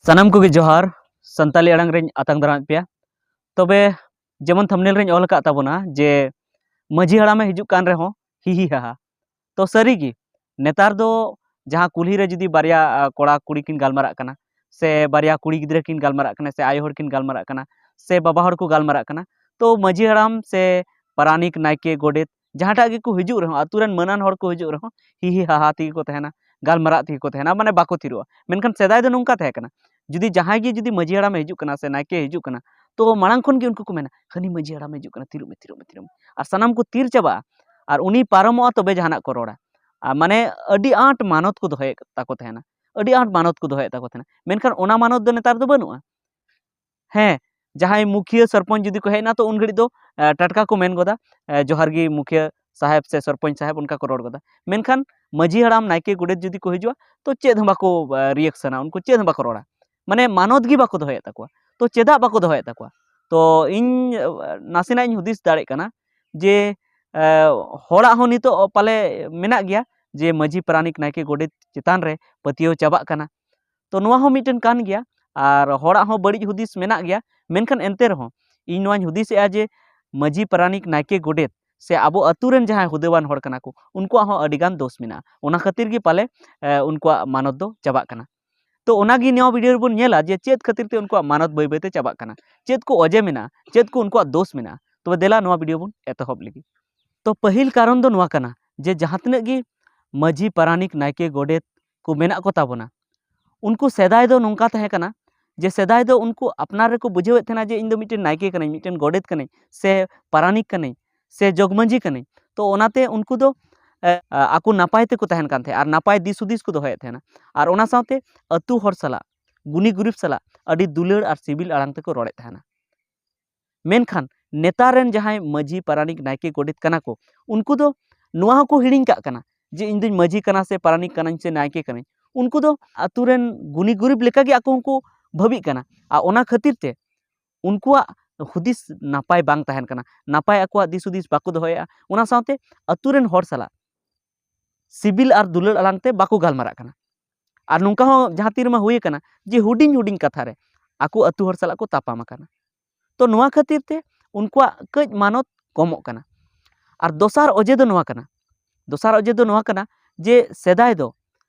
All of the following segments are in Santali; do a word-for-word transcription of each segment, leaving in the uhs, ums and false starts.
ᱥᱟᱱᱟᱢ ᱠᱚᱜᱮ ᱡᱚᱦᱟᱨ᱾ ᱥᱟᱱᱛᱟᱞᱤ ᱟᱲᱟᱝ ᱨᱮᱧ ᱟᱛᱟᱝ ᱫᱟᱨᱟᱢᱮᱫ ᱯᱮᱭᱟ᱾ ᱛᱚᱵᱮ ᱡᱮᱢᱚᱱ ᱛᱷᱟᱢᱱᱮᱞ ᱨᱮᱧ ᱚᱞ ᱟᱠᱟᱫ ᱛᱟᱵᱚᱱᱟ ᱡᱮ ᱢᱟᱹᱡᱷᱤ ᱦᱟᱲᱟᱢᱮ ᱦᱤᱡᱩᱜ ᱠᱟᱱ ᱨᱮᱦᱚᱸ ᱦᱤ ᱦᱤ ᱦᱟ ᱦᱟ᱾ ᱛᱚ ᱥᱟᱹᱨᱤᱜᱮ ᱱᱮᱛᱟᱨ ᱫᱚ ᱡᱟᱦᱟᱸ ᱠᱩᱞᱦᱤ ᱨᱮ ᱡᱩᱫᱤ ᱵᱟᱨᱭᱟ ᱠᱚᱲᱟ ᱠᱩᱲᱤ ᱠᱤᱱ ᱜᱟᱞᱢᱟᱨᱟᱜ ᱠᱟᱱᱟ, ᱥᱮ ᱵᱟᱨᱭᱟ ᱠᱩᱲᱤ ᱜᱤᱫᱽᱨᱟᱹ ᱠᱤᱱ ᱜᱟᱞᱢᱟᱨᱟᱜ ᱠᱟᱱᱟ, ᱥᱮ ᱟᱭᱳ ᱦᱚᱲ ᱠᱤᱱ ᱜᱟᱞᱢᱟᱨᱟᱜ ᱠᱟᱱᱟ, ᱥᱮ ᱵᱟᱵᱟ ᱦᱚᱲ ᱠᱚ ᱜᱟᱞᱢᱟᱨᱟᱜ ᱠᱟᱱᱟ, ᱛᱚ ᱢᱟᱹᱡᱷᱤ ᱦᱟᱲᱟᱢ ᱥᱮ ᱯᱟᱨᱟᱱᱤᱠ, ᱱᱟᱭᱠᱮ, ᱜᱚᱰᱮᱛ ᱡᱟᱦᱟᱸᱴᱟᱜ ᱜᱮᱠᱚ ᱦᱤᱡᱩᱜ ᱨᱮᱦᱚᱸ, ᱟᱛᱳ ᱨᱮᱱ ᱢᱟᱹᱱᱟᱱ ᱦᱚᱲ ᱠᱚ ᱦᱤᱡᱩᱜ ᱨᱮᱦᱚᱸ ᱦᱤ ᱦᱤ ᱦᱟ ᱦᱟ ᱛᱮᱜᱮ ᱠᱚ ᱛᱟᱦᱮᱱᱟ, ᱜᱟᱞᱢᱟᱨᱟᱜ ᱛᱮᱜᱮ ᱠᱚ ᱛᱟᱦᱮᱱᱟ, ᱢᱟᱱᱮ ᱵᱟᱠᱚ ᱛᱷᱤᱨᱚᱜᱼᱟ᱾ ᱢᱮᱱᱠᱷᱟᱱ ᱥᱮᱫᱟᱭ ᱫᱚ ᱱᱚᱝᱠᱟ ᱛᱟᱦᱮᱸ ᱠᱟᱱᱟ, ᱡᱩᱫᱤ ᱡᱟᱦᱟᱸᱭ ᱜᱮ ᱡᱩᱫᱤ ᱢᱟᱹᱡᱷᱤ ᱦᱟᱲᱟᱢᱮ ᱦᱤᱡᱩᱜ ᱠᱟᱱᱟ ᱥᱮ ᱱᱟᱭᱠᱮ ᱦᱤᱡᱩᱜ ᱠᱟᱱᱟ, ᱛᱚ ᱢᱟᱲᱟᱝ ᱠᱷᱚᱱ ᱜᱮ ᱩᱱᱠᱩ ᱠᱚ ᱢᱮᱱᱟ, "ᱦᱟᱹᱱᱤ ᱢᱟᱹᱡᱷᱤ ᱦᱟᱲᱟᱢᱮ ᱦᱤᱡᱩᱜ ᱠᱟᱱᱟ, ᱛᱷᱤᱨᱚᱜ ᱢᱮ, ᱛᱷᱤᱨᱚᱜ ᱢᱮ, ᱛᱷᱤᱨᱚᱜ ᱢᱮ", ᱟᱨ ᱥᱟᱱᱟᱢ ᱠᱚ ᱛᱷᱤᱨ ᱪᱟᱵᱟᱜᱼᱟ᱾ ᱟᱨ ᱩᱱᱤ ᱯᱟᱨᱚᱢᱚᱜᱼᱟ ᱛᱚᱵᱮ ᱡᱟᱦᱟᱱᱟᱜ ᱠᱚ ᱨᱚᱲᱟ᱾ ᱟᱨ ᱢᱟᱱᱮ ᱟᱹᱰᱤ ᱟᱸᱴ ᱢᱟᱱᱚᱛ ᱠᱚ ᱫᱚᱦᱚᱭᱮᱫ ᱛᱟᱠᱚ ᱛᱟᱦᱮᱱᱟ, ᱟᱹᱰᱤ ᱟᱸᱴ ᱢᱟᱱᱚᱛ ᱠᱚ ᱫᱚᱦᱚᱭᱮᱫ ᱛᱟᱠᱚ ᱛᱟᱦᱮᱱᱟ᱾ ᱢᱮᱱᱠᱷᱟᱱ ᱚᱱᱟ ᱢᱟᱱᱚᱛ ᱫᱚ ᱱᱮᱛᱟᱨ ᱫᱚ ᱵᱟᱹᱱᱩᱜᱼᱟ᱾ ᱦᱮᱸ, ᱡᱟᱦᱟᱸᱭ ᱢᱩᱠᱷᱤᱭᱟᱹ ᱥᱚᱨᱯᱚᱧᱪ ᱡᱩᱫᱤ ᱠᱚ ᱦᱮᱡ ᱮᱱᱟ, ᱛᱚ ᱩᱱ ᱜᱷᱟᱹᱲᱤᱡ ᱫᱚ, ᱮ, ᱴᱟᱴᱠᱟ ᱠᱚ ᱢᱮᱱ ᱜᱚᱫᱟ, ᱮ, "ᱡᱚᱦᱟᱨ ᱜᱮ ᱢᱩᱠᱷᱤᱭᱟᱹ ᱥᱟᱦᱮᱵᱽ" ᱥᱮ ᱥᱚᱨᱯᱚᱧᱪ ᱥᱟᱦᱮᱵᱽ, ᱚᱱᱠᱟ ᱠᱚ ᱨᱚᱲ ᱜᱚᱫᱟ᱾ ᱢᱮᱱᱠᱷᱟᱱ ᱢᱟᱹᱡᱷᱤ ᱦᱟᱲᱟᱢ, ᱱᱟᱭᱠᱮ, ᱜᱚᱰᱮᱛ ᱡᱩᱫᱤ ᱠᱚ ᱦᱤᱡᱩᱜᱼᱟ, ᱛᱚ ᱪᱮᱫ ᱦᱚᱸ ᱵᱟᱠᱚ, ᱮ, ᱨᱤᱭᱮᱠᱥᱚᱱᱟ, ᱩᱱᱠᱩ ᱪᱮᱫ ᱦᱚᱸ ᱵᱟᱠᱚ ᱨᱚᱲᱟ᱾ ᱢᱟᱱᱮ ᱢᱟᱱᱚᱛ ᱜᱮ ᱵᱟᱠᱚ ᱫᱚᱦᱚᱭᱮᱫ ᱛᱟᱠᱚᱣᱟ᱾ ᱛᱚ ᱪᱮᱫᱟᱜ ᱵᱟᱠᱚ ᱫᱚᱦᱚᱭᱮᱫ ᱛᱟᱠᱚᱣᱟ? ᱛᱚ ᱤᱧ, ᱮ, ᱱᱟᱥᱮᱱᱟᱜ ᱤᱧ ᱦᱩᱫᱤᱥ ᱫᱟᱲᱮᱭᱟᱜ ᱠᱟᱱᱟ ᱡᱮ, ᱮ, ᱦᱚᱲᱟᱜ ᱦᱚᱸ ᱱᱤᱛᱚᱜ ᱯᱟᱞᱮ ᱢᱮᱱᱟᱜ ᱜᱮᱭᱟ ᱡᱮ ᱢᱟᱹᱡᱷᱤ, ᱯᱟᱨᱟᱱᱤᱠ, ᱱᱟᱭᱠᱮ, ᱜᱚᱰᱮᱛ ᱪᱮᱛᱟᱱ ᱨᱮ ᱯᱟᱹᱛᱭᱟᱹᱣ ᱪᱟᱵᱟᱜ ᱠᱟᱱᱟ᱾ ᱛᱚ ᱱᱚᱣᱟ ᱦᱚᱸ ᱢᱤᱫᱴᱮᱱ ᱠᱟᱱ ᱜᱮᱭᱟ, ᱟᱨ ᱦᱚᱲᱟᱜ ᱦᱚᱸ ᱵᱟᱹᱲᱤᱡ ᱦᱩᱫᱤᱥ ᱢᱮᱱᱟᱜ ᱜᱮᱭᱟ᱾ ᱢᱮᱱᱠᱷᱟᱱ ᱮᱱᱛᱮ ᱨᱮᱦᱚᱸ ᱤᱧ ᱱᱚᱣᱟᱧ ᱦᱩᱫᱤᱥᱮᱜᱼᱟ ᱡᱮ ᱢᱟᱹᱡᱷᱤ, ᱯᱟᱨᱟᱱᱤᱠ, ᱱᱟᱭᱠᱮ, ᱜᱚᱰᱮᱛ ᱥᱮ ᱟᱵᱚ ᱟᱹᱛᱩ ᱨᱮᱱ ᱡᱟᱦᱟᱸᱭ ᱦᱩᱫᱟᱹᱣᱟᱱ ᱦᱚᱲ ᱠᱟᱱᱟ ᱠᱚ, ᱩᱱᱠᱩᱣᱟᱜ ᱦᱚᱸ ᱟᱹᱰᱤ ᱜᱟᱱ ᱫᱳᱥ ᱢᱮᱱᱟᱜᱼᱟ᱾ ᱚᱱᱟ ᱠᱷᱟᱹᱛᱤᱨ ᱜᱮ ᱯᱟᱞᱮ, ᱮ, ᱩᱱᱠᱩᱣᱟᱜ ᱢᱟᱱᱚᱛ ᱫᱚ ᱪᱟᱵᱟᱜ ᱠᱟᱱᱟ᱾ ᱛᱚ ᱚᱱᱟᱜᱮ ᱱᱚᱣᱟ ᱵᱷᱤᱰᱤᱭᱳ ᱨᱮᱵᱚᱱ ᱧᱮᱞᱟ ᱡᱮ ᱪᱮᱫ ᱠᱷᱟᱹᱛᱤᱨ ᱛᱮ ᱩᱱᱠᱩᱣᱟᱜ ᱢᱟᱱᱚᱛ ᱵᱟᱹᱭ ᱵᱟᱹᱭᱛᱮ ᱪᱟᱵᱟᱜ ᱠᱟᱱᱟ, ᱪᱮᱫ ᱠᱚ ᱚᱡᱮ ᱢᱮᱱᱟᱜᱼᱟ, ᱪᱮᱫ ᱠᱚ ᱩᱱᱠᱩᱣᱟᱜ ᱫᱳᱥ ᱢᱮᱱᱟᱜᱼᱟ᱾ ᱛᱚᱵᱮ ᱫᱮᱞᱟ ᱱᱚᱣᱟ ᱵᱷᱤᱰᱤᱭᱳ ᱵᱚᱱ ᱮᱛᱚᱦᱚᱵ ᱞᱮᱜᱮ᱾ ᱛᱚ ᱯᱟᱹᱦᱤᱞ ᱠᱟᱨᱚᱱ ᱫᱚ ᱱᱚᱣᱟ ᱠᱟᱱᱟ ᱡᱮ ᱡᱟᱦᱟᱸ ᱛᱤᱱᱟᱹᱜ ᱜᱮ ᱢᱟᱹᱡᱷᱤ, ᱯᱟᱨᱟᱱᱤᱠ, ᱱᱟᱭᱠᱮ, ᱜᱚᱰᱮᱛ ᱠᱚ ᱢᱮᱱᱟᱜ ᱠᱚ ᱛᱟᱵᱚᱱᱟ, ᱩᱱᱠᱩ ᱥᱮᱫᱟᱭ ᱫᱚ ᱱᱚᱝᱠᱟ ᱛᱟᱦᱮᱸ ᱠᱟᱱᱟ ᱡᱮ ᱥᱮᱫᱟᱭ ᱫᱚ ᱩᱱᱠᱩ ᱟᱯᱱᱟᱨ ᱨᱮᱠᱚ ᱵᱩᱡᱷᱟᱹᱣᱮᱫ ᱛᱟᱦᱮᱱᱟ ᱡᱮ ᱤᱧ ᱫᱚ ᱢᱤᱫᱴᱮᱱ ᱱᱟᱭᱠᱮ ᱠᱟᱹᱱᱟᱹᱧ, ᱢᱤᱫᱴᱮᱱ ᱜᱚᱰᱮᱛ ᱠᱟᱹᱱᱟᱹᱧ, ᱥᱮ ᱯᱟᱨᱟᱱᱤᱠ ᱠᱟᱹᱱᱟᱹᱧ, ᱥᱮ ᱡᱚᱜᱽ ᱢᱟᱹᱡᱷᱤ ᱠᱟᱹᱱᱟᱹᱧ᱾ ᱛᱚ ᱚᱱᱟᱛᱮ ᱩᱱᱠᱩ ᱫᱚ, ᱮ, ᱟᱠᱚ ᱱᱟᱯᱟᱭ ᱛᱮᱠᱚ ᱛᱟᱦᱮᱱ ᱠᱟᱱ ᱛᱟᱦᱮᱸᱫ ᱟᱨ ᱱᱟᱯᱟᱭ ᱫᱤᱥ ᱦᱩᱫᱤᱥ ᱠᱚ ᱫᱚᱦᱚᱭᱮᱫ ᱛᱟᱦᱮᱱᱟ᱾ ᱟᱨ ᱚᱱᱟ ᱥᱟᱶᱛᱮ ᱟᱹᱛᱩ ᱦᱚᱲ ᱥᱟᱞᱟᱜ, ᱜᱩᱱᱤ ᱜᱩᱨᱤᱵ ᱥᱟᱞᱟᱜ ᱟᱹᱰᱤ ᱫᱩᱞᱟᱹᱲ ᱟᱨ ᱥᱤᱵᱤᱞ ᱟᱲᱟᱝ ᱛᱮᱠᱚ ᱨᱚᱲᱮᱫ ᱛᱟᱦᱮᱱᱟ᱾ ᱢᱮᱱᱠᱷᱟᱱ ᱱᱮᱛᱟᱨ ᱨᱮᱱ ᱡᱟᱦᱟᱸᱭ ᱢᱟᱹᱡᱷᱤ, ᱯᱟᱨᱟᱱᱤᱠ, ᱱᱟᱭᱠᱮ, ᱜᱚᱰᱮᱛ ᱠᱟᱱᱟ ᱠᱚ, ᱩᱱᱠᱩ ᱫᱚ ᱱᱚᱣᱟ ᱦᱚᱸᱠᱚ ᱦᱤᱲᱤᱧ ᱠᱟᱜ ᱠᱟᱱᱟ ᱡᱮ ᱤᱧ ᱫᱚᱧ ᱢᱟᱹᱡᱷᱤ ᱠᱟᱱᱟ ᱥᱮ ᱯᱟᱨᱟᱱᱤᱠ ᱠᱟᱱᱟᱧ ᱥᱮ ᱱᱟᱭᱠᱮ ᱠᱟᱱᱟᱧ᱾ ᱩᱱᱠᱩ ᱫᱚ ᱟᱹᱛᱩ ᱨᱮᱱ ᱜᱩᱱᱤ ᱜᱩᱨᱤᱵ ᱞᱮᱠᱟᱜᱮ ᱟᱠᱚ ᱦᱚᱸᱠᱚ ᱵᱷᱟᱹᱵᱤᱜ ᱠᱟᱱᱟ᱾ ᱟᱨ ᱚᱱᱟ ᱠᱷᱟᱹᱛᱤᱨ ᱛᱮ ᱩᱱᱠᱩᱣᱟᱜ ᱦᱩᱫᱤᱥ ᱱᱟᱯᱟᱭ ᱵᱟᱝ ᱛᱟᱦᱮᱱ ᱠᱟᱱᱟ, ᱱᱟᱯᱟᱭ ᱟᱠᱚᱣᱟᱜ ᱫᱤᱥ ᱦᱩᱫᱤᱥ ᱵᱟᱠᱚ ᱫᱚᱦᱚᱭᱮᱫᱼᱟ᱾ ᱚᱱᱟ ᱥᱟᱶᱛᱮ ᱟᱹᱛᱩ ᱨᱮᱱ ᱦᱚᱲ ᱥᱟᱞᱟᱜ ᱥᱤᱵᱤᱞ ᱟᱨ ᱫᱩᱞᱟᱹᱲ ᱟᱲᱟᱝ ᱛᱮ ᱵᱟᱠᱚ ᱜᱟᱞᱢᱟᱨᱟᱜ ᱠᱟᱱᱟ᱾ ᱟᱨ ᱱᱚᱝᱠᱟ ᱦᱚᱸ ᱡᱟᱦᱟᱸ ᱛᱤᱱ ᱨᱮᱢᱟ ᱦᱩᱭ ᱟᱠᱟᱱᱟ ᱡᱮ ᱦᱩᱰᱤᱧ ᱦᱩᱰᱤᱧ ᱠᱟᱛᱷᱟ ᱨᱮ ᱟᱠᱚ ᱟᱹᱛᱩ ᱦᱚᱲ ᱥᱟᱞᱟᱜ ᱠᱚ ᱛᱟᱯᱟᱢ ᱟᱠᱟᱱᱟ᱾ ᱛᱚ ᱱᱚᱣᱟ ᱠᱷᱟᱹᱛᱤᱨ ᱛᱮ ᱩᱱᱠᱩᱣᱟᱜ ᱠᱟᱹᱡ ᱢᱟᱱᱚᱛ ᱠᱚᱢᱚᱜ ᱠᱟᱱᱟ᱾ ᱟᱨ ᱫᱚᱥᱟᱨ ᱚᱡᱮ ᱫᱚ ᱱᱚᱣᱟ ᱠᱟᱱᱟ, ᱫᱚᱥᱟᱨ ᱚᱡᱮ ᱫᱚ ᱱᱚᱣᱟ ᱠᱟᱱᱟ ᱡᱮ ᱥᱮᱫᱟᱭ ᱫᱚ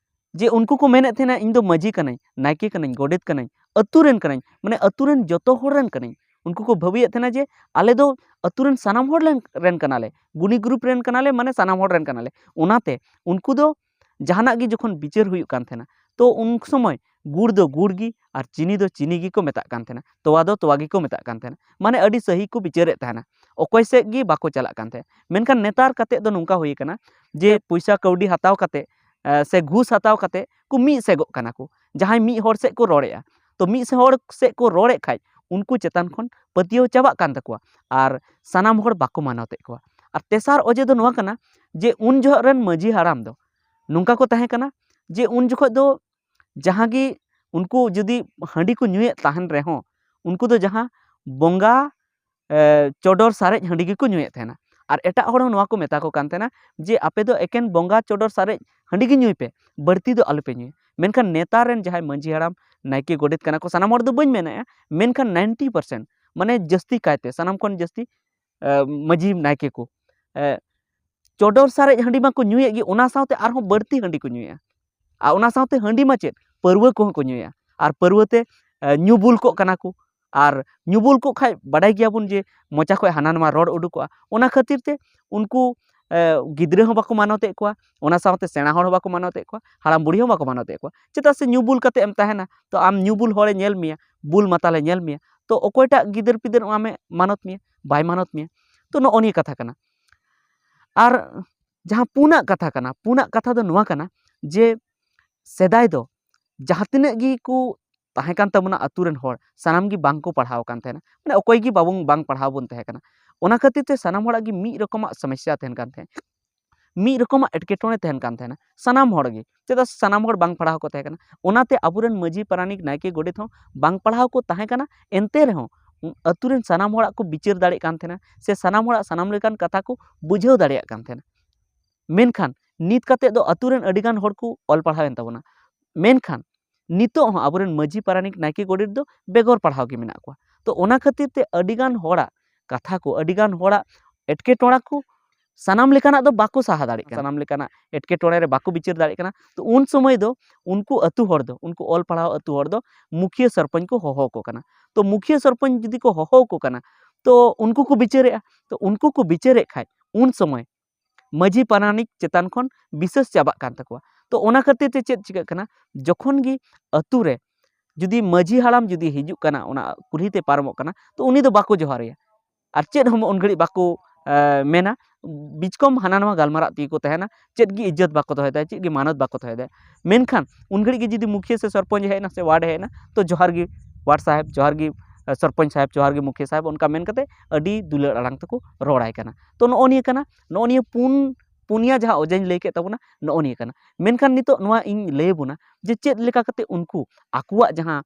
ᱡᱮ ᱩᱱᱠᱩ ᱠᱚ ᱢᱮᱱᱮᱫ ᱛᱟᱦᱮᱱᱟ, "ᱤᱧ ᱫᱚ ᱢᱟᱹᱡᱷᱤ ᱠᱟᱹᱱᱟᱹᱧ, ᱱᱟᱭᱠᱮ ᱠᱟᱹᱱᱟᱹᱧ, ᱜᱚᱰᱮᱛ ᱠᱟᱹᱱᱟᱹᱧ, ᱟᱹᱛᱩ ᱨᱮᱱ ᱠᱟᱹᱱᱟᱹᱧ, ᱢᱟᱱᱮ ᱟᱹᱛᱩ ᱨᱮᱱ ᱡᱚᱛᱚ ᱦᱚᱲ ᱨᱮᱱ ᱠᱟᱹᱱᱟᱹᱧ᱾" ᱩᱱᱠᱩ ᱠᱚ ᱵᱷᱟᱹᱵᱤᱭᱮᱫ ᱛᱟᱦᱮᱱᱟ ᱡᱮ ᱟᱞᱮ ᱫᱚ ᱟᱹᱛᱩ ᱨᱮᱱ ᱥᱟᱱᱟᱢ ᱦᱚᱲ ᱨᱮᱱ, ᱨᱮᱱ ᱠᱟᱱᱟᱞᱮ, ᱜᱩᱱᱤ ᱜᱨᱩᱯ ᱨᱮᱱ ᱠᱟᱱᱟᱞᱮ, ᱢᱟᱱᱮ ᱥᱟᱱᱟᱢ ᱦᱚᱲ ᱨᱮᱱ ᱠᱟᱱᱟᱞᱮ᱾ ᱚᱱᱟᱛᱮ ᱩᱱᱠᱩ ᱫᱚ ᱡᱟᱦᱟᱱᱟᱜ ᱜᱮ ᱡᱚᱠᱷᱚᱱ ᱵᱤᱪᱟᱹᱨ ᱦᱩᱭᱩᱜ ᱠᱟᱱ ᱛᱟᱦᱮᱱᱟ, ᱛᱚ ᱩᱱ ᱥᱚᱢᱚᱭ ᱜᱩᱲ ᱫᱚ ᱜᱩᱲ ᱜᱮ ᱟᱨ ᱪᱤᱱᱤ ᱫᱚ ᱪᱤᱱᱤ ᱜᱮᱠᱚ ᱢᱮᱛᱟᱜ ᱠᱟᱱ ᱛᱟᱦᱮᱱᱟ, ᱛᱚᱣᱟ ᱫᱚ ᱛᱚᱣᱟ ᱜᱮᱠᱚ ᱢᱮᱛᱟᱜ ᱠᱟᱱ ᱛᱟᱦᱮᱱᱟ᱾ ᱢᱟᱱᱮ ᱟᱹᱰᱤ ᱥᱟᱹᱦᱤ ᱠᱚ ᱵᱤᱪᱟᱹᱨᱮᱫ ᱛᱟᱦᱮᱱᱟ, ᱚᱠᱚᱭ ᱥᱮᱫ ᱜᱮ ᱵᱟᱠᱚ ᱪᱟᱞᱟᱜ ᱠᱟᱱ ᱛᱟᱦᱮᱸᱫ᱾ ᱢᱮᱱᱠᱷᱟᱱ ᱱᱮᱛᱟᱨ ᱠᱟᱛᱮᱫ ᱫᱚ ᱱᱚᱝᱠᱟ ᱦᱩᱭ ᱟᱠᱟᱱᱟ ᱡᱮ ᱯᱚᱭᱥᱟ ᱠᱟᱹᱣᱰᱤ ᱦᱟᱛᱟᱣ ᱠᱟᱛᱮᱫ, ᱮ, ᱥᱮ ᱜᱷᱩᱥ ᱦᱟᱛᱟᱣ ᱠᱟᱛᱮᱫ ᱠᱚ ᱢᱤᱫ ᱥᱮᱫᱚᱜ ᱠᱟᱱᱟ ᱠᱚ᱾ ᱡᱟᱦᱟᱸᱭ ᱢᱤᱫ ᱦᱚᱲ ᱥᱮᱫ ᱠᱚ ᱨᱚᱲᱮᱫᱼᱟ, ᱛᱚ ᱢᱤᱫ ᱥᱮ ᱦᱚᱲ ᱥᱮᱫ ᱠᱚ ᱨᱚᱲᱮᱫ ᱠᱷᱟᱡ ᱩᱱᱠᱩ ᱪᱮᱛᱟᱱ ᱠᱷᱚᱱ ᱯᱟᱹᱛᱭᱟᱹᱣ ᱪᱟᱵᱟᱜ ᱠᱟᱱ ᱛᱟᱠᱚᱣᱟ ᱟᱨ ᱥᱟᱱᱟᱢ ᱦᱚᱲ ᱵᱟᱠᱚ ᱢᱟᱱᱚᱛᱮᱫ ᱠᱚᱣᱟ᱾ ᱟᱨ ᱛᱮᱥᱟᱨ ᱚᱡᱮ ᱫᱚ ᱱᱚᱣᱟ ᱠᱟᱱᱟ ᱡᱮ ᱩᱱ ᱡᱚᱦᱚᱜ ᱨᱮᱱ ᱢᱟᱹᱡᱷᱤ ᱦᱟᱲᱟᱢ ᱫᱚ ᱱᱚᱝᱠᱟ ᱠᱚ ᱛᱟᱦᱮᱸ ᱠᱟᱱᱟ ᱡᱮ ᱩᱱ ᱡᱚᱠᱷᱚᱡ ᱫᱚ ᱡᱟᱦᱟᱸ ᱜᱮ ᱩᱱᱠᱩ ᱡᱩᱫᱤ ᱦᱟᱺᱰᱤ ᱠᱚ ᱧᱩᱭᱮᱫ ᱛᱟᱦᱮᱱ ᱨᱮᱦᱚᱸ, ᱩᱱᱠᱩ ᱫᱚ ᱡᱟᱦᱟᱸ ᱵᱚᱸᱜᱟ, ᱮ, ᱪᱚᱰᱚᱨ ᱥᱟᱨᱮᱡ ᱦᱟᱺᱰᱤ ᱜᱮᱠᱚ ᱧᱩᱭᱮᱫ ᱛᱟᱦᱮᱱᱟ᱾ ᱟᱨ ᱮᱴᱟᱜ ᱦᱚᱲ ᱦᱚᱸ ᱱᱚᱣᱟ ᱠᱚ ᱢᱮᱛᱟ ᱠᱚ ᱠᱟᱱ ᱛᱟᱦᱮᱱᱟ ᱡᱮ ᱟᱯᱮ ᱫᱚ ᱮᱠᱮᱱ ᱵᱚᱸᱜᱟ ᱪᱚᱰᱚᱨ ᱥᱟᱨᱮᱡ ᱦᱟᱺᱰᱤ ᱜᱮ ᱧᱩᱭ ᱯᱮ, ᱵᱟᱹᱲᱛᱤ ᱫᱚ ᱟᱞᱚᱯᱮ ᱧᱩᱭᱟ᱾ ᱢᱮᱱᱠᱷᱟᱱ ᱱᱮᱛᱟᱨ ᱨᱮᱱ ᱡᱟᱦᱟᱸᱭ ᱢᱟᱹᱡᱷᱤ ᱦᱟᱲᱟᱢ, ᱱᱟᱭᱠᱮ, ᱜᱚᱰᱮᱛ ᱠᱟᱱᱟ ᱠᱚ, ᱥᱟᱱᱟᱢ ᱦᱚᱲ ᱫᱚ ᱵᱟᱹᱧ ᱢᱮᱱᱮᱫᱼᱟ, ᱢᱮᱱᱠᱷᱟᱱ ᱱᱟᱭᱤᱱᱴᱤ ᱯᱟᱨᱥᱮᱱᱴ, ᱢᱟᱱᱮ ᱡᱟᱹᱥᱛᱤ ᱠᱟᱭᱛᱮ ᱥᱟᱱᱟᱢ ᱠᱷᱚᱱ ᱡᱟᱹᱥᱛᱤ, ᱮ, ᱢᱟᱹᱡᱷᱤ ᱱᱟᱭᱠᱮ ᱠᱚ, ᱮ, ᱪᱚᱰᱚᱨ ᱥᱟᱨᱮᱡ ᱦᱟᱺᱰᱤ ᱢᱟᱠᱚ ᱧᱩᱭᱮᱫ ᱜᱮ, ᱚᱱᱟ ᱥᱟᱶᱛᱮ ᱟᱨᱦᱚᱸ ᱵᱟᱹᱲᱛᱤ ᱦᱟᱺᱰᱤ ᱠᱚ ᱧᱩᱭᱮᱫᱼᱟ᱾ ᱟᱨ ᱚᱱᱟ ᱥᱟᱶᱛᱮ ᱦᱟᱺᱰᱤ ᱢᱟ ᱪᱮᱫ, ᱯᱟᱹᱨᱣᱟᱹ ᱠᱚᱦᱚᱸ ᱠᱚ ᱧᱩᱭᱟ᱾ ᱟᱨ ᱯᱟᱹᱨᱣᱟᱹ ᱛᱮ, ᱮ, ᱧᱩ ᱵᱩᱞ ᱠᱚᱜ ᱠᱟᱱᱟ ᱠᱚ᱾ ᱟᱨ ᱧᱩ ᱵᱩᱞ ᱠᱚᱜ ᱠᱷᱟᱡ ᱵᱟᱰᱟᱭ ᱜᱮᱭᱟᱵᱚᱱ ᱡᱮ ᱢᱚᱪᱟ ᱠᱷᱚᱡ ᱦᱟᱱᱟ ᱱᱟᱣᱟ ᱨᱚᱲ ᱩᱰᱩᱠᱚᱜᱼᱟ᱾ ᱚᱱᱟ ᱠᱷᱟᱹᱛᱤᱨ ᱛᱮ ᱩᱱᱠᱩ, ᱮ, ᱜᱤᱫᱽᱨᱟᱹ ᱦᱚᱸ ᱵᱟᱠᱚ ᱢᱟᱱᱚᱛᱮᱫ ᱠᱚᱣᱟ, ᱚᱱᱟ ᱥᱟᱶᱛᱮ ᱥᱮᱬᱟ ᱦᱚᱲ ᱦᱚᱸ ᱵᱟᱠᱚ ᱢᱟᱱᱚᱛᱮᱫ ᱠᱚᱣᱟ, ᱦᱟᱲᱟᱢ ᱵᱩᱲᱦᱤ ᱦᱚᱸ ᱵᱟᱠᱚ ᱢᱟᱱᱚᱛᱮᱫ ᱠᱚᱣᱟ᱾ ᱪᱮᱫᱟᱜ ᱥᱮ ᱧᱩ ᱵᱩᱞ ᱠᱟᱛᱮ ᱮᱢ ᱛᱟᱦᱮᱱᱟ, ᱛᱚ ᱟᱢ ᱧᱩ ᱵᱩᱞ ᱦᱚᱲᱮ ᱧᱮᱞ ᱢᱮᱭᱟ, ᱵᱩᱞ ᱢᱟᱛᱟᱞᱮ ᱧᱮᱞ ᱢᱮᱭᱟ, ᱛᱚ ᱚᱠᱚᱭᱴᱟᱜ ᱜᱤᱫᱟᱹᱨ ᱯᱤᱫᱟᱹᱨ ᱟᱢᱮ ᱢᱟᱱᱚᱛ ᱢᱮᱭᱟ? ᱵᱟᱭ ᱢᱟᱱᱚᱛ ᱢᱮᱭᱟ᱾ ᱛᱚ ᱱᱚᱜᱼᱚ ᱱᱤᱭᱟᱹ ᱠᱟᱛᱷᱟ ᱠᱟᱱᱟ᱾ ᱟᱨ ᱡᱟᱦᱟᱸ ᱯᱩᱱᱟᱜ ᱠᱟᱛᱷᱟ ᱠᱟᱱᱟ, ᱯᱩᱱᱟᱜ ᱠᱟᱛᱷᱟ ᱫᱚ ᱱᱚᱣᱟ ᱠᱟᱱᱟ ᱡᱮ ᱥᱮᱫᱟᱭ ᱫᱚ ᱡᱟᱦᱟᱸ ᱛᱤᱱᱟᱹᱜ ᱜᱮ ᱠᱚ ᱛᱟᱦᱮᱸ ᱠᱟᱱ ᱛᱟᱵᱚᱱᱟ ᱟᱛᱳ ᱨᱮᱱ ᱦᱚᱲ, ᱥᱟᱱᱟᱢ ᱜᱮ ᱵᱟᱝ ᱠᱚ ᱯᱟᱲᱦᱟᱣ ᱟᱠᱟᱱ ᱛᱟᱦᱮᱱᱟ, ᱢᱟᱱᱮ ᱚᱠᱚᱭ ᱜᱮ ᱵᱟᱵᱚᱱ, ᱵᱟᱝ ᱯᱟᱲᱦᱟᱣ ᱵᱚᱱ ᱛᱟᱦᱮᱸ ᱠᱟᱱᱟ᱾ ᱚᱱᱟ ᱠᱷᱟᱹᱛᱤᱨ ᱛᱮ ᱥᱟᱱᱟᱢ ᱦᱚᱲᱟᱜ ᱜᱮ ᱢᱤᱫ ᱨᱚᱠᱚᱢᱟᱜ ᱥᱚᱢᱚᱥᱥᱟ ᱛᱟᱦᱮᱱ ᱠᱟᱱ ᱛᱟᱦᱮᱸᱫ, ᱢᱤᱫ ᱨᱚᱠᱚᱢᱟᱜ ᱮᱴᱠᱮᱴᱚᱬᱮ ᱛᱟᱦᱮᱱ ᱠᱟᱱ ᱛᱟᱦᱮᱱᱟ ᱥᱟᱱᱟᱢ ᱦᱚᱲ ᱜᱮ, ᱪᱮᱫᱟᱜ ᱥᱮ ᱥᱟᱱᱟᱢ ᱦᱚᱲ ᱵᱟᱝ ᱯᱟᱲᱦᱟᱣ ᱠᱚ ᱛᱟᱦᱮᱸ ᱠᱟᱱᱟ᱾ ᱚᱱᱟᱛᱮ ᱟᱵᱚᱨᱮᱱ ᱢᱟᱹᱡᱷᱤ, ᱯᱟᱨᱟᱱᱤᱠ, ᱱᱟᱭᱠᱮ, ᱜᱚᱰᱮᱛ ᱦᱚᱸ ᱵᱟᱝ ᱯᱟᱲᱦᱟᱣ ᱠᱚ ᱛᱟᱦᱮᱸ ᱠᱟᱱᱟ, ᱮᱱᱛᱮ ᱨᱮᱦᱚᱸ ᱟᱛᱳ ᱨᱮᱱ ᱥᱟᱱᱟᱢ ᱦᱚᱲᱟᱜ ᱠᱚ ᱵᱤᱪᱟᱹᱨ ᱫᱟᱲᱮᱭᱟᱜ ᱠᱟᱱ ᱛᱟᱦᱮᱱᱟ, ᱥᱮ ᱥᱟᱱᱟᱢ ᱦᱚᱲᱟᱜ ᱥᱟᱱᱟᱢ ᱞᱮᱠᱟᱱ ᱠᱟᱛᱷᱟ ᱠᱚ ᱵᱩᱡᱷᱟᱹᱣ ᱫᱟᱲᱮᱭᱟᱜ ᱠᱟᱱ ᱛᱟᱦᱮᱱᱟ᱾ ᱢᱮᱱᱠᱷᱟᱱ ᱱᱤᱛ ᱠᱟᱛᱮᱫ ᱫᱚ ᱟᱛᱳ ᱨᱮᱱ ᱟᱹᱰᱤᱜᱟᱱ ᱦᱚᱲ ᱠᱚ ᱚᱞ ᱯᱟᱲᱦᱟᱣ ᱮᱱ ᱛᱟᱵᱚᱱᱟ᱾ ᱢᱮᱱᱠᱷᱟᱱ ᱱᱤᱛᱚᱜ ᱦᱚᱸ ᱟᱵᱚᱨᱮᱱ ᱢᱟᱹᱡᱷᱤ, ᱯᱟᱨᱟᱱᱤᱠ, ᱱᱟᱭᱠᱮ, ᱜᱚᱰᱮᱛ ᱫᱚ ᱵᱮᱜᱚᱨ ᱯᱟᱲᱦᱟᱣ ᱜᱮ ᱢᱮᱱᱟᱜ ᱠᱚᱣᱟ᱾ ᱛᱚ ᱚᱱᱟ ᱠᱷᱟᱹᱛᱤᱨ ᱛᱮ ᱟᱹᱰᱤᱜᱟᱱ ᱦᱚᱲᱟᱜ ᱠᱟᱛᱷᱟ ᱠᱚ, ᱟᱹᱰᱤᱜᱟᱱ ᱦᱚᱲᱟᱜ ᱮᱴᱠᱮᱴᱚᱬᱟ ᱠᱚ ᱥᱟᱱᱟᱢ ᱞᱮᱠᱟᱱᱟᱜ ᱫᱚ ᱵᱟᱠᱚ ᱥᱟᱦᱟ ᱫᱟᱲᱮᱭᱟᱜ ᱠᱟᱱᱟ, ᱥᱟᱱᱟᱢ ᱞᱮᱠᱟᱱᱟᱜ ᱮᱴᱠᱮᱴᱚᱬᱮ ᱨᱮ ᱵᱟᱠᱚ ᱵᱤᱪᱟᱹᱨ ᱫᱟᱲᱮᱭᱟᱜ ᱠᱟᱱᱟ᱾ ᱛᱚ ᱩᱱ ᱥᱚᱢᱚᱭ ᱫᱚ ᱩᱱᱠᱩ ᱟᱹᱛᱩ ᱦᱚᱲ ᱫᱚ, ᱩᱱᱠᱩ ᱚᱞ ᱯᱟᱲᱦᱟᱣ ᱟᱹᱛᱩ ᱦᱚᱲ ᱫᱚ ᱢᱩᱠᱷᱤᱭᱟᱹ ᱥᱚᱨᱯᱚᱧᱪ ᱠᱚ ᱦᱚᱦᱚ ᱟᱠᱚ ᱠᱟᱱᱟ᱾ ᱛᱚ ᱢᱩᱠᱷᱤᱭᱟᱹ ᱥᱚᱨᱯᱚᱧᱪ ᱡᱩᱫᱤ ᱠᱚ ᱦᱚᱦᱚ ᱟᱠᱚ ᱠᱟᱱᱟ, ᱛᱚ ᱩᱱᱠᱩ ᱠᱚ ᱵᱤᱪᱟᱹᱨᱮᱜᱼᱟ᱾ ᱛᱚ ᱩᱱᱠᱩ ᱠᱚ ᱵᱤᱪᱟᱹᱨᱮᱫ ᱠᱷᱟᱡ ᱩᱱ ᱥᱚᱢᱚᱭ ᱢᱟᱹᱡᱷᱤ ᱯᱟᱨᱟᱱᱤᱠ ᱪᱮᱛᱟᱱ ᱠᱷᱚᱱ ᱵᱤᱥᱟᱹᱥ ᱪᱟᱵᱟᱜ ᱠᱟᱱ ᱛᱟᱠᱚᱣᱟ᱾ ᱛᱚ ᱚᱱᱟ ᱠᱷᱟᱹᱛᱤᱨ ᱛᱮ ᱪᱮᱫ ᱪᱤᱠᱟᱹᱜ ᱠᱟᱱᱟ, ᱡᱚᱠᱷᱚᱱ ᱜᱮ ᱟᱹᱛᱩ ᱨᱮ ᱡᱩᱫᱤ ᱢᱟᱹᱡᱷᱤ ᱦᱟᱲᱟᱢ ᱡᱩᱫᱤ ᱦᱤᱡᱩᱜ ᱠᱟᱱᱟ, ᱚᱱᱟ ᱠᱩᱞᱦᱤ ᱛᱮ ᱯᱟᱨᱚᱢᱚᱜ ᱠᱟᱱᱟ, ᱛᱚ ᱩᱱᱤ ᱫᱚ ᱵᱟᱠᱚ ᱡᱚᱦᱟᱨ ᱟᱭᱟ᱾ ᱟᱨ ᱪᱮᱫ ᱦᱚᱸ ᱩᱱ ᱜᱷᱟᱹᱲᱤᱡ ᱵᱟᱠᱚ, ᱮ, ᱢᱮᱱᱟ᱾ ᱵᱤᱪᱠᱚᱢ ᱦᱟᱱᱟ ᱱᱟᱣᱟ ᱜᱟᱞᱢᱟᱨᱟᱜ ᱛᱮᱜᱮ ᱠᱚ ᱛᱟᱦᱮᱱᱟ, ᱪᱮᱫ ᱜᱮ ᱤᱡᱽᱡᱚᱛ ᱵᱟᱠᱚ ᱫᱚᱦᱚᱭᱮᱫᱟ, ᱪᱮᱫ ᱜᱮ ᱢᱟᱱᱚᱛ ᱵᱟᱠᱚ ᱫᱚᱦᱚᱭᱮᱫᱟ᱾ ᱢᱮᱱᱠᱷᱟᱱ ᱩᱱ ᱜᱷᱟᱹᱲᱤᱡ ᱜᱮ ᱡᱩᱫᱤ ᱢᱩᱠᱷᱤᱭᱟᱹ ᱥᱮ ᱥᱚᱨᱯᱚᱧᱪ ᱦᱮᱡ ᱮᱱᱟ ᱥᱮ ᱣᱟᱨᱰ ᱦᱮᱡ ᱮᱱᱟ, ᱛᱚ ᱡᱚᱦᱟᱨ ᱜᱮ ᱣᱟᱨᱰ ᱥᱟᱦᱮᱵᱽ, ᱡᱚᱦᱟᱨ ᱜᱮ, ᱮ, ᱥᱚᱨᱯᱚᱧᱪ ᱥᱟᱦᱮᱵᱽ, ᱡᱚᱦᱟᱨ ᱜᱮ ᱢᱩᱠᱷᱤᱭᱟᱹ ᱥᱟᱦᱮᱵᱽ, ᱚᱱᱠᱟ ᱢᱮᱱ ᱠᱟᱛᱮ ᱟᱹᱰᱤ ᱫᱩᱞᱟᱹᱲ ᱟᱲᱟᱝ ᱛᱮᱠᱚ ᱨᱚᱲᱟᱭ ᱠᱟᱱᱟ᱾ ᱛᱚ ᱱᱚᱜᱼᱚ ᱱᱤᱭᱟᱹ ᱠᱟᱱᱟ, ᱱᱚᱜᱼᱚ ᱱᱤᱭᱟᱹ ᱯᱩᱱ, ᱯᱩᱱᱭᱟ ᱡᱟᱦᱟᱸ ᱚᱡᱮᱧ ᱞᱟᱹᱭ ᱠᱮᱫ ᱛᱟᱵᱚᱱᱟ, ᱱᱚᱜᱼᱚ ᱱᱤᱭᱟᱹ ᱠᱟᱱᱟ᱾ ᱢᱮᱱᱠᱷᱟᱱ ᱱᱤᱛᱚᱜ ᱱᱚᱣᱟ ᱤᱧ ᱞᱟᱹᱭ ᱟᱵᱚᱱᱟ ᱡᱮ ᱪᱮᱫ ᱞᱮᱠᱟ ᱠᱟᱛᱮ ᱩᱱᱠᱩ ᱟᱠᱚᱣᱟᱜ ᱡᱟᱦᱟᱸ,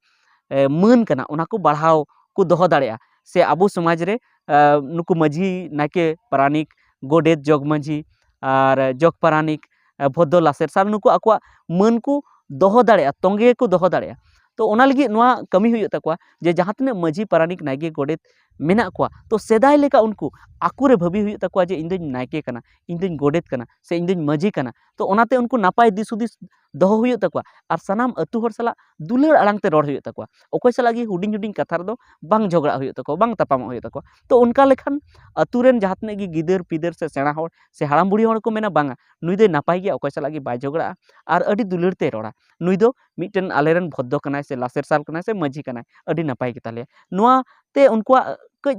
ᱮ, ᱢᱟᱹᱱ ᱠᱟᱱᱟ, ᱚᱱᱟ ᱠᱚ ᱵᱟᱲᱦᱟᱣ ᱠᱚ ᱫᱚᱦᱚ ᱫᱟᱲᱮᱭᱟᱜᱼᱟ, ᱥᱮ ᱟᱵᱚ ᱥᱚᱢᱟᱡᱽ ᱨᱮ, ᱮ, ᱱᱩᱠᱩ ᱢᱟᱹᱡᱷᱤ, ᱱᱟᱭᱠᱮ, ᱯᱟᱨᱟᱱᱤᱠ, ᱜᱚᱰᱮᱛ, ᱡᱚᱜᱽ ᱢᱟᱹᱡᱷᱤ ᱟᱨ ᱡᱚᱜᱽ ᱯᱟᱨᱟᱱᱤᱠ, ᱮ, ᱵᱷᱚᱫᱽᱫᱚ ᱞᱟᱥᱮᱨ ᱥᱟᱨ, ᱱᱩᱠᱩ ᱟᱠᱚᱣᱟᱜ ᱢᱟᱹᱱ ᱠᱚ ᱫᱚᱦᱚ ᱫᱟᱲᱮᱭᱟᱜᱼᱟ, ᱛᱚᱸᱜᱮ ᱠᱚ ᱫᱚᱦᱚ ᱫᱟᱲᱮᱭᱟᱜᱼᱟ᱾ ᱛᱚ ᱚᱱᱟ ᱞᱟᱹᱜᱤᱫ ᱱᱚᱣᱟ ᱠᱟᱹᱢᱤ ᱦᱩᱭᱩᱜ ᱛᱟᱠᱚᱣᱟ ᱡᱮ ᱡᱟᱦᱟᱸ ᱛᱤᱱᱟᱹᱜ ᱢᱟᱹᱡᱷᱤ, ᱯᱟᱨᱟᱱᱤᱠ, ᱱᱟᱭᱠᱮ, ᱜᱚᱰᱮᱛ ᱢᱮᱱᱟᱜ ᱠᱚᱣᱟ, ᱛᱚ ᱥᱮᱫᱟᱭ ᱞᱮᱠᱟ ᱩᱱᱠᱩ ᱟᱠᱚ ᱨᱮ ᱵᱷᱟᱹᱵᱤ ᱦᱩᱭᱩᱜ ᱛᱟᱠᱚᱣᱟ ᱡᱮ ᱤᱧ ᱫᱚᱧ ᱱᱟᱭᱠᱮ ᱠᱟᱱᱟ, ᱤᱧ ᱫᱚᱧ ᱜᱚᱰᱮᱛ ᱠᱟᱱᱟ, ᱥᱮ ᱤᱧ ᱫᱚᱧ ᱢᱟᱹᱡᱷᱤ ᱠᱟᱱᱟ᱾ ᱛᱚ ᱚᱱᱟᱛᱮ ᱩᱱᱠᱩ ᱱᱟᱯᱟᱭ ᱫᱤᱥ ᱦᱩᱫᱤᱥ ᱫᱚᱦᱚ ᱦᱩᱭᱩᱜ ᱛᱟᱠᱚᱣᱟ ᱟᱨ ᱥᱟᱱᱟᱢ ᱟᱹᱛᱩ ᱦᱚᱲ ᱥᱟᱞᱟᱜ ᱫᱩᱞᱟᱹᱲ ᱟᱲᱟᱝ ᱛᱮ ᱨᱚᱲ ᱦᱩᱭᱩᱜ ᱛᱟᱠᱚᱣᱟ᱾ ᱚᱠᱚᱭ ᱥᱟᱞᱟᱜ ᱜᱮ ᱦᱩᱰᱤᱧ ᱦᱩᱰᱤᱧ ᱠᱟᱛᱷᱟ ᱨᱮᱫᱚ ᱵᱟᱝ ᱡᱷᱚᱜᱽᱲᱟᱜ ᱦᱩᱭᱩᱜ ᱛᱟᱠᱚᱣᱟ, ᱵᱟᱝ ᱛᱟᱯᱟᱢᱚᱜ ᱦᱩᱭᱩᱜ ᱛᱟᱠᱚᱣᱟ᱾ ᱛᱚ ᱚᱱᱠᱟ ᱞᱮᱠᱷᱟᱱ ᱟᱹᱛᱩ ᱨᱮᱱ ᱡᱟᱦᱟᱸ ᱛᱤᱱᱟᱹᱜ ᱜᱮ ᱜᱤᱫᱟᱹᱨ ᱯᱤᱫᱟᱹᱨ ᱥᱮ ᱥᱮᱬᱟ ᱦᱚᱲ ᱥᱮ ᱦᱟᱲᱟᱢ ᱵᱩᱲᱦᱤ ᱦᱚᱲ ᱠᱚ ᱢᱮᱱᱟ, "ᱵᱟᱝᱟ, ᱱᱩᱭ ᱫᱚᱭ ᱱᱟᱯᱟᱭ ᱜᱮᱭᱟ, ᱚᱠᱚᱭ ᱥᱟᱞᱟᱜ ᱜᱮ ᱵᱟᱭ ᱡᱷᱚᱜᱽᱲᱟᱜᱼᱟ ᱟᱨ ᱟᱹᱰᱤ ᱫᱩᱞᱟᱹᱲ ᱛᱮᱭ ᱨᱚᱲᱟ, ᱱᱩᱭ ᱫᱚ ᱢᱤᱫᱴᱮᱱ ᱟᱞᱮᱨᱮᱱ ᱵᱷᱚᱫᱽᱫᱚ ᱠᱟᱱᱟᱭ ᱥᱮ ᱞᱟᱥᱮᱨ ᱥᱟᱞ ᱠᱟᱱᱟᱭ ᱥᱮ ᱢᱟᱹᱡᱷᱤ ᱠᱟᱱᱟᱭ, ᱟᱹᱰᱤ ᱱᱟᱯᱟᱭ ᱜᱮᱛᱟᱞᱮᱭᱟ᱾" ᱱᱚᱣᱟ ᱛᱮ ᱩᱱᱠᱩᱣᱟᱜ ᱠᱟᱹᱡ,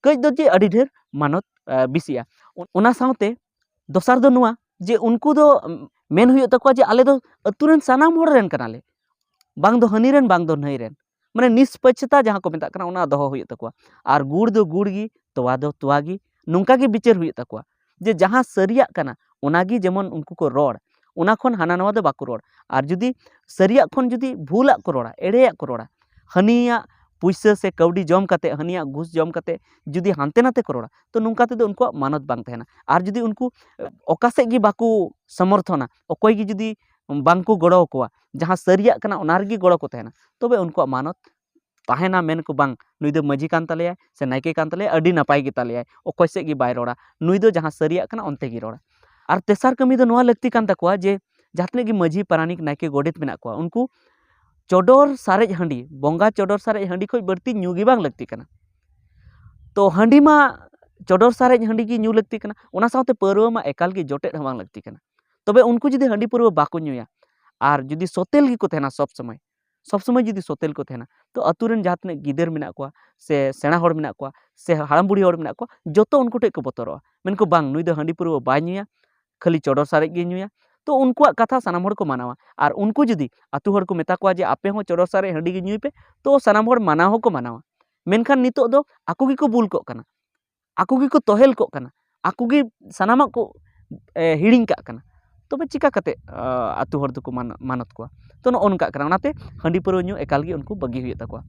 ᱠᱟᱹᱡ ᱫᱚ ᱪᱮᱫ, ᱟᱹᱰᱤ ᱰᱷᱮᱨ ᱢᱟᱱᱚᱛ, ᱮ, ᱵᱮᱥᱤᱜᱼᱟ᱾ ᱚᱱᱟ ᱥᱟᱶᱛᱮ ᱫᱚᱥᱟᱨ ᱫᱚ ᱱᱚᱣᱟ ᱡᱮ ᱩᱱᱠᱩ ᱫᱚ, ᱩᱢ, ᱢᱮᱱ ᱦᱩᱭᱩᱜ ᱛᱟᱠᱚᱣᱟ ᱡᱮ ᱟᱞᱮ ᱫᱚ ᱟᱹᱛᱩ ᱨᱮᱱ ᱥᱟᱱᱟᱢ ᱦᱚᱲ ᱨᱮᱱ ᱠᱟᱱᱟᱞᱮ, ᱵᱟᱝ ᱫᱚ ᱦᱟᱹᱱᱤ ᱨᱮᱱ, ᱵᱟᱝ ᱫᱚ ᱱᱟᱹᱭ ᱨᱮᱱ, ᱢᱟᱱᱮ ᱱᱤᱥᱯᱟᱹᱪᱷᱛᱟ ᱡᱟᱦᱟᱸ ᱠᱚ ᱢᱮᱛᱟᱜ ᱠᱟᱱᱟ, ᱚᱱᱟ ᱫᱚᱦᱚ ᱦᱩᱭᱩᱜ ᱛᱟᱠᱚᱣᱟ᱾ ᱟᱨ ᱜᱩᱲ ᱫᱚ ᱜᱩᱲ ᱜᱮ, ᱛᱚᱣᱟ ᱫᱚ ᱛᱚᱣᱟ ᱜᱮ, ᱱᱚᱝᱠᱟ ᱜᱮ ᱵᱤᱪᱟᱹᱨ ᱦᱩᱭᱩᱜ ᱛᱟᱠᱚᱣᱟ᱾ ᱡᱮ ᱡᱟᱦᱟᱸ ᱥᱟᱹᱨᱤᱭᱟᱜ ᱠᱟᱱᱟ, ᱚᱱᱟ ᱜᱮ ᱡᱮᱢᱚᱱ ᱩᱱᱠᱩ ᱠᱚ ᱨᱚᱲ, ᱚᱱᱟ ᱠᱷᱚᱱ ᱦᱟᱱᱟ ᱱᱟᱣᱟ ᱫᱚ ᱵᱟᱠᱚ ᱨᱚᱲ᱾ ᱟᱨ ᱡᱩᱫᱤ ᱥᱟᱹᱨᱤᱭᱟᱜ ᱠᱷᱚᱱ ᱡᱩᱫᱤ ᱵᱷᱩᱞᱟᱜ ᱠᱚ ᱨᱚᱲᱟ, ᱮᱲᱮᱭᱟᱜ ᱠᱚ ᱨᱚᱲᱟ, ᱦᱟᱹᱱᱤᱭᱟᱜ ᱯᱩᱭᱥᱟᱹ ᱥᱮ ᱠᱟᱹᱣᱰᱤ ᱡᱚᱢ ᱠᱟᱛᱮ, ᱦᱟᱹᱱᱤᱭᱟᱜ ᱜᱷᱩᱥ ᱡᱚᱢ ᱠᱟᱛᱮ ᱡᱩᱫᱤ ᱦᱟᱱᱛᱮ ᱱᱟᱛᱮ ᱠᱚ ᱨᱚᱲᱟ, ᱛᱚ ᱱᱚᱝᱠᱟ ᱛᱮᱫᱚ ᱩᱱᱠᱩᱣᱟᱜ ᱢᱟᱱᱚᱛ ᱵᱟᱝ ᱛᱟᱦᱮᱱᱟ᱾ ᱟᱨ ᱡᱩᱫᱤ ᱩᱱᱠᱩ, ᱮ, ᱚᱠᱟ ᱥᱮᱫ ᱜᱮ ᱵᱟᱠᱚ ᱥᱚᱢᱚᱨᱛᱷᱚᱱᱟ, ᱚᱠᱚᱭ ᱜᱮ ᱡᱩᱫᱤ ᱵᱟᱝ ᱠᱚ ᱜᱚᱲᱚ ᱟᱠᱚᱣᱟ, ᱡᱟᱦᱟᱸ ᱥᱟᱹᱨᱤᱭᱟᱜ ᱠᱟᱱᱟ ᱚᱱᱟ ᱨᱮᱜᱮ ᱜᱚᱲᱚ ᱠᱚ ᱛᱟᱦᱮᱱᱟ, ᱛᱚᱵᱮ ᱩᱱᱠᱩᱣᱟᱜ ᱢᱟᱱᱚᱛ ᱛᱟᱦᱮᱱᱟ, ᱢᱮᱱ ᱠᱚ, "ᱵᱟᱝ, ᱱᱩᱭ ᱫᱚ ᱢᱟᱹᱡᱷᱤ ᱠᱟᱱ ᱛᱟᱞᱮᱭᱟᱭ ᱥᱮ ᱱᱟᱭᱠᱮ ᱠᱟᱱ ᱛᱟᱞᱮᱭᱟᱭ, ᱟᱹᱰᱤ ᱱᱟᱯᱟᱭ ᱜᱮ ᱛᱟᱞᱮᱭᱟᱭ, ᱚᱠᱚᱭ ᱥᱮᱫ ᱜᱮ ᱵᱟᱭ ᱨᱚᱲᱟ, ᱱᱩᱭ ᱫᱚ ᱡᱟᱦᱟᱸ ᱥᱟᱹᱨᱤᱭᱟᱜ ᱠᱟᱱᱟ ᱚᱱᱛᱮ ᱜᱮᱭ ᱨᱚᱲᱟ᱾" ᱟᱨ ᱛᱮᱥᱟᱨ ᱠᱟᱹᱢᱤ ᱫᱚ ᱱᱚᱣᱟ ᱞᱟᱹᱠᱛᱤ ᱠᱟᱱ ᱛᱟᱠᱚᱣᱟ ᱡᱮ ᱡᱟᱦᱟᱸ ᱛᱤᱱᱟᱹᱜ ᱜᱮ ᱢᱟᱹᱡᱷᱤ, ᱯᱟᱨᱟᱱᱤᱠ, ᱱᱟᱭᱠᱮ, ᱜᱚᱰᱮᱛ ᱢᱮᱱᱟᱜ ᱠᱚᱣᱟ, ᱩᱱᱠᱩ ᱪᱚᱰᱚᱨ ᱥᱟᱨᱮᱡ ᱦᱟᱺᱰᱤ, ᱵᱚᱸᱜᱟ ᱪᱚᱰᱚᱨ ᱥᱟᱨᱮᱡ ᱦᱟᱺᱰᱤ ᱠᱷᱚᱱ ᱵᱟᱹᱲᱛᱤ ᱧᱩ ᱜᱮ ᱵᱟᱝ ᱞᱟᱹᱠᱛᱤ ᱠᱟᱱᱟ᱾ ᱛᱚ ᱦᱟᱺᱰᱤ ᱢᱟ, ᱪᱚᱰᱚᱨ ᱥᱟᱨᱮᱡ ᱦᱟᱺᱰᱤ ᱜᱮ ᱧᱩ ᱞᱟᱹᱠᱛᱤ ᱠᱟᱱᱟ, ᱚᱱᱟ ᱥᱟᱶᱛᱮ ᱯᱟᱹᱣᱨᱟᱹ ᱢᱟ ᱮᱠᱟᱞ ᱜᱮ ᱡᱚᱴᱮᱫ ᱦᱚᱸ ᱵᱟᱝ ᱞᱟᱹᱠᱛᱤ ᱠᱟᱱᱟ᱾ ᱛᱚᱵᱮ ᱩᱱᱠᱩ ᱡᱩᱫᱤ ᱦᱟᱺᱰᱤ ᱯᱟᱹᱣᱨᱟᱹ ᱵᱟᱠᱚ ᱧᱩᱭᱟ ᱟᱨ ᱡᱩᱫᱤ ᱥᱚᱛᱮᱞ ᱜᱮᱠᱚ ᱛᱟᱦᱮᱱᱟ ᱥᱚᱵᱽ ᱥᱚᱢᱚᱭ, ᱥᱚᱵᱽ ᱥᱚᱢᱚᱭ ᱡᱩᱫᱤ ᱥᱚᱛᱮᱞ ᱠᱚ ᱛᱟᱦᱮᱱᱟ, ᱛᱚ ᱟᱹᱛᱩ ᱨᱮᱱ ᱡᱟᱦᱟᱸ ᱛᱤᱱᱟᱹᱜ ᱜᱤᱫᱟᱹᱨ ᱢᱮᱱᱟᱜ ᱠᱚᱣᱟ ᱥᱮ ᱥᱮᱬᱟ ᱦᱚᱲ ᱢᱮᱱᱟᱜ ᱠᱚᱣᱟ ᱥᱮ ᱦᱟᱲᱟᱢ ᱵᱩᱲᱦᱤ ᱦᱚᱲ ᱢᱮᱱᱟᱜ ᱠᱚᱣᱟ, ᱡᱚᱛᱚ ᱩᱱᱠᱩ ᱴᱷᱮᱱ ᱠᱚ ᱵᱚᱛᱚᱨᱚᱜᱼᱟ, ᱢᱮᱱᱠᱚ, "ᱵᱟᱝ, ᱱᱩᱭ ᱫᱚ ᱦᱟᱺᱰᱤ ᱯᱟᱹᱣᱨᱟᱹ ᱵᱟᱭ ᱧᱩᱭᱟ, ᱠᱷᱟᱹᱞᱤ ᱪᱚᱰᱚᱨ ᱥᱟᱨᱮᱡ ᱜᱮᱭ ᱧᱩᱭᱟ᱾" ᱛᱚ ᱩᱱᱠᱩᱣᱟᱜ ᱠᱟᱛᱷᱟ ᱥᱟᱱᱟᱢ ᱦᱚᱲ ᱠᱚ ᱢᱟᱱᱟᱣᱟ᱾ ᱟᱨ ᱩᱱᱠᱩ ᱡᱩᱫᱤ ᱟᱹᱛᱩ ᱦᱚᱲ ᱠᱚ ᱢᱮᱛᱟ ᱠᱚᱣᱟ ᱡᱮ, "ᱟᱯᱮ ᱦᱚᱸ ᱪᱚᱰᱚᱨ ᱥᱟᱨᱮᱡ ᱦᱟᱺᱰᱤ ᱜᱮ ᱧᱩᱭ ᱯᱮ", ᱛᱚ ᱥᱟᱱᱟᱢ ᱦᱚᱲ ᱢᱟᱱᱟᱣ ᱦᱚᱸᱠᱚ ᱢᱟᱱᱟᱣᱟ᱾ ᱢᱮᱱᱠᱷᱟᱱ ᱱᱤᱛᱚᱜ ᱫᱚ ᱟᱠᱚ ᱜᱮᱠᱚ ᱵᱩᱞ ᱠᱚᱜ ᱠᱟᱱᱟ, ᱟᱠᱚ ᱜᱮᱠᱚ ᱛᱚᱦᱮᱞ ᱠᱚᱜ ᱠᱟᱱᱟ, ᱟᱠᱚ ᱜᱮ ᱥᱟᱱᱟᱢᱟᱜ ᱠᱚ, ᱮ, ᱦᱤᱲᱤᱧ ᱠᱟᱜ ᱠᱟᱱᱟ᱾ ᱛᱚᱵᱮ ᱪᱤᱠᱟ ᱠᱟᱛᱮ, ᱟ, ᱟᱹᱛᱩ ᱦᱚᱲ ᱫᱚᱠᱚ ᱢᱟᱱ-, ᱢᱟᱱᱚᱛ ᱠᱚᱣᱟ? ᱛᱚ ᱱᱚᱜᱼᱚ ᱱᱚᱝᱠᱟᱜ ᱠᱟᱱᱟ᱾ ᱚᱱᱟᱛᱮ ᱦᱟᱺᱰᱤ ᱯᱟᱹᱣᱨᱟᱹ ᱧᱩ ᱮᱠᱟᱞ ᱜᱮ ᱩᱱᱠᱩ ᱵᱟᱹᱜᱤ ᱦᱩᱭᱩᱜ ᱛᱟᱠᱚᱣᱟ᱾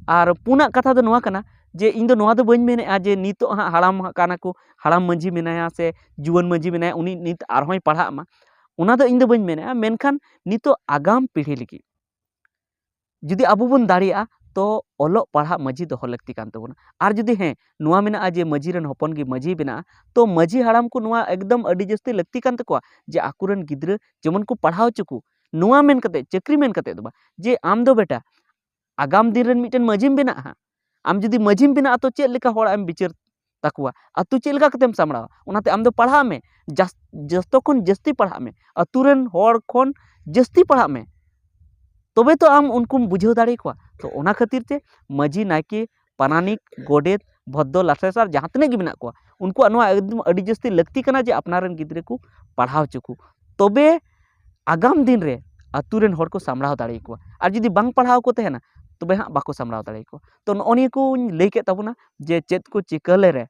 ᱟᱨ ᱯᱩᱱᱟᱜ ᱠᱟᱛᱷᱟ ᱫᱚ ᱱᱚᱣᱟ ᱠᱟᱱᱟ ᱡᱮ ᱤᱧ ᱫᱚ ᱱᱚᱣᱟ ᱫᱚ ᱵᱟᱹᱧ ᱢᱮᱱᱮᱫᱼᱟ ᱡᱮ ᱱᱤᱛᱚᱜ ᱦᱟᱸᱜ ᱦᱟᱲᱟᱢ ᱠᱟᱱᱟ ᱠᱚ, ᱦᱟᱲᱟᱢ ᱢᱟᱹᱡᱷᱤ ᱢᱮᱱᱟᱭᱟ ᱥᱮ ᱡᱩᱣᱟᱹᱱ ᱢᱟᱹᱡᱷᱤ ᱢᱮᱱᱟᱭᱟ, ᱩᱱᱤ ᱱᱤᱛ ᱟᱨᱦᱚᱸᱭ ᱯᱟᱲᱦᱟᱜ ᱢᱟ, ᱚᱱᱟ ᱫᱚ ᱤᱧ ᱫᱚ ᱵᱟᱹᱧ ᱢᱮᱱᱮᱫᱼᱟ᱾ ᱢᱮᱱᱠᱷᱟᱱ ᱱᱤᱛᱚᱜ ᱟᱜᱟᱢ ᱯᱤᱲᱦᱤ ᱞᱟᱹᱜᱤᱫ ᱡᱩᱫᱤ ᱟᱵᱚ ᱵᱚᱱ ᱫᱟᱲᱮᱭᱟᱜᱼᱟ, ᱛᱚ ᱚᱞᱚᱜ ᱯᱟᱲᱦᱟᱜ ᱢᱟᱹᱡᱷᱤ ᱫᱚᱦᱚ ᱞᱟᱹᱠᱛᱤ ᱠᱟᱱ ᱛᱟᱵᱚᱱᱟ᱾ ᱟᱨ ᱡᱩᱫᱤ ᱦᱮᱸ, ᱱᱚᱣᱟ ᱢᱮᱱᱟᱜᱼᱟ ᱡᱮ ᱢᱟᱹᱡᱷᱤ ᱨᱮᱱ ᱦᱚᱯᱚᱱ ᱜᱮ ᱢᱟᱹᱡᱷᱤ ᱵᱮᱱᱟᱜᱼᱟ, ᱛᱚ ᱢᱟᱹᱡᱷᱤ ᱦᱟᱲᱟᱢ ᱠᱚ ᱱᱚᱣᱟ ᱮᱠᱫᱚᱢ ᱟᱹᱰᱤ ᱡᱟᱹᱥᱛᱤ ᱞᱟᱹᱠᱛᱤ ᱠᱟᱱ ᱛᱟᱠᱚᱣᱟ ᱡᱮ ᱟᱠᱚᱨᱮᱱ ᱜᱤᱫᱽᱨᱟᱹ ᱡᱮᱢᱚᱱ ᱠᱚ ᱯᱟᱲᱦᱟᱣ ᱦᱚᱪᱚ ᱠᱚ, ᱱᱚᱣᱟ ᱢᱮᱱ ᱠᱟᱛᱮ, ᱪᱟᱹᱠᱨᱤ ᱢᱮᱱ ᱠᱟᱛᱮ ᱫᱚ ᱵᱟᱝ, ᱡᱮ ᱟᱢ ᱫᱚ ᱵᱮᱴᱟ ᱟᱜᱟᱢ ᱫᱤᱱ ᱨᱮᱱ ᱢᱤᱫᱴᱮᱱ ᱢᱟᱹᱡᱷᱤᱢ ᱵᱮᱱᱟᱜᱼᱟ ᱦᱟᱸᱜ᱾ ᱟᱢ ᱡᱩᱫᱤ ᱢᱟᱹᱡᱷᱤᱢ ᱵᱮᱱᱟᱜᱼᱟ, ᱛᱚ ᱪᱮᱫ ᱞᱮᱠᱟ ᱦᱚᱲᱟᱜ ᱮᱢ ᱵᱤᱪᱟᱹᱨ ᱛᱟᱠᱚᱣᱟ? ᱟᱹᱛᱩ ᱪᱮᱫ ᱞᱮᱠᱟ ᱠᱟᱛᱮᱢ ᱥᱟᱢᱵᱲᱟᱣᱟ? ᱚᱱᱟᱛᱮ ᱟᱢ ᱫᱚ ᱯᱟᱲᱦᱟᱜ ᱢᱮ, ᱡᱟᱥ-, ᱡᱚᱛᱚ ᱠᱷᱚᱱ ᱡᱟᱹᱥᱛᱤ ᱯᱟᱲᱦᱟᱜ ᱢᱮ, ᱟᱹᱛᱩ ᱨᱮᱱ ᱦᱚᱲ ᱠᱷᱚᱱ ᱡᱟᱹᱥᱛᱤ ᱯᱟᱲᱦᱟᱜ ᱢᱮ, ᱛᱚᱵᱮ ᱛᱚ ᱟᱢ ᱩᱱᱠᱩᱢ ᱵᱩᱡᱷᱟᱹᱣ ᱫᱟᱲᱮ ᱟᱠᱚᱣᱟ᱾ ᱛᱚ ᱚᱱᱟ ᱠᱷᱟᱹᱛᱤᱨ ᱛᱮ ᱢᱟᱹᱡᱷᱤ, ᱱᱟᱭᱠᱮ, ᱯᱟᱨᱟᱱᱤᱠ, ᱜᱚᱰᱮᱛ, ᱵᱷᱚᱫᱽᱫᱚ, ᱞᱟᱥᱮᱨ ᱥᱟᱨ ᱡᱟᱦᱟᱸ ᱛᱤᱱᱟᱹᱜ ᱜᱮ ᱢᱮᱱᱟᱜ ᱠᱚᱣᱟ, ᱩᱱᱠᱩᱣᱟᱜ ᱱᱚᱣᱟ ᱮᱠᱫᱚᱢ ᱟᱹᱰᱤ ᱡᱟᱹᱥᱛᱤ ᱞᱟᱹᱠᱛᱤ ᱠᱟᱱᱟ ᱡᱮ ᱟᱯᱱᱟᱨ ᱨᱮᱱ ᱜᱤᱫᱽᱨᱟᱹ ᱠᱚ ᱯᱟᱲᱦᱟᱣ ᱦᱚᱪᱚ ᱠᱚ, ᱛᱚᱵᱮ ᱟᱜᱟᱢ ᱫᱤᱱ ᱨᱮ ᱟᱹᱛᱩ ᱨᱮᱱ ᱦᱚᱲ ᱠᱚ ᱥᱟᱢᱵᱲᱟᱣ ᱫᱟᱲᱮᱭᱟᱠᱚᱣᱟ᱾ ᱟᱨ ᱡᱩᱫᱤ ᱵᱟᱝ ᱯᱟᱲᱦᱟᱣ ᱠᱚ ᱛᱟᱦᱮᱱᱟ, ᱛᱚᱵᱮ ᱦᱟᱸᱜ ᱵᱟᱠᱚ ᱥᱟᱢᱵᱲᱟᱣ ᱫᱟᱲᱮᱭᱟᱠᱚᱣᱟ᱾ ᱛᱚ ᱱᱚᱜᱼᱚ ᱱᱤᱭᱟᱹ ᱠᱚᱧ ᱞᱟᱹᱭ ᱠᱮᱫ ᱛᱟᱵᱚᱱᱟ ᱡᱮ ᱪᱮᱫ ᱠᱚ ᱪᱤᱠᱟᱹ ᱞᱮᱨᱮ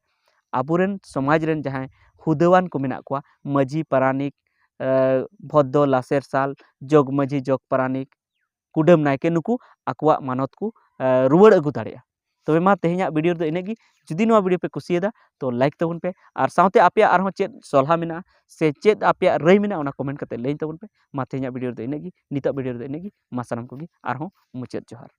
ᱟᱵᱚᱨᱮᱱ ᱥᱚᱢᱟᱡᱽ ᱨᱮᱱ ᱡᱟᱦᱟᱸᱭ ᱦᱩᱫᱟᱹᱣᱟᱱ ᱠᱚ ᱢᱮᱱᱟᱜ ᱠᱚᱣᱟ, ᱢᱟᱹᱡᱷᱤ ᱯᱟᱨᱟᱱᱤᱠ, ᱮ, ᱵᱷᱚᱫᱽᱫᱚ ᱞᱟᱥᱮᱨ ᱥᱟᱞ, ᱡᱚᱜᱽ ᱢᱟᱹᱡᱷᱤ, ᱡᱚᱜᱽ ᱯᱟᱨᱟᱱᱤᱠ, ᱠᱩᱰᱟᱹᱢ ᱱᱟᱭᱠᱮ, ᱱᱩᱠᱩ ᱟᱠᱚᱣᱟᱜ ᱢᱟᱱᱚᱛ ᱠᱚ, ᱮ, ᱨᱩᱣᱟᱹᱲ ᱟᱹᱜᱩ ᱫᱟᱲᱮᱭᱟᱜᱼᱟ᱾ ᱛᱚᱵᱮ ᱢᱟ ᱛᱮᱦᱮᱧᱟᱜ video ᱨᱮᱫᱚ ᱤᱱᱟᱹᱜ ᱜᱮ᱾ ᱡᱩᱫᱤ ᱱᱚᱣᱟ video ᱯᱮ ᱠᱩᱥᱤᱭᱟᱫᱟ ᱛᱚ like ᱛᱟᱵᱚᱱ ᱯᱮ, ᱟᱨ ᱥᱟᱶᱛᱮ ᱟᱯᱮᱭᱟᱜ ᱟᱨᱦᱚᱸ ᱪᱮᱫ ᱥᱚᱞᱦᱟ ᱢᱮᱱᱟᱜᱼᱟ ᱥᱮ ᱪᱮᱫ ᱟᱯᱮᱭᱟᱜ ᱨᱟᱹᱭ ᱢᱮᱱᱟᱜᱼᱟ ᱚᱱᱟ comment ᱠᱟᱛᱮ ᱞᱟᱹᱭ ᱛᱟᱵᱚᱱ ᱯᱮ᱾ ᱢᱟ ᱛᱮᱦᱮᱧᱟᱜ video ᱨᱮᱫᱚ ᱤᱱᱟᱹᱜ ᱜᱮ, ᱱᱤᱛᱟᱜ video ᱨᱮᱫᱚ ᱤᱱᱟᱹᱜ ᱜᱮ᱾ ᱢᱟ ᱥᱟᱱᱟᱢ ᱠᱚᱜᱮ ᱟᱨᱦᱚᱸ ᱢᱩᱪᱟᱹᱫ ᱡᱚᱦᱟᱨ᱾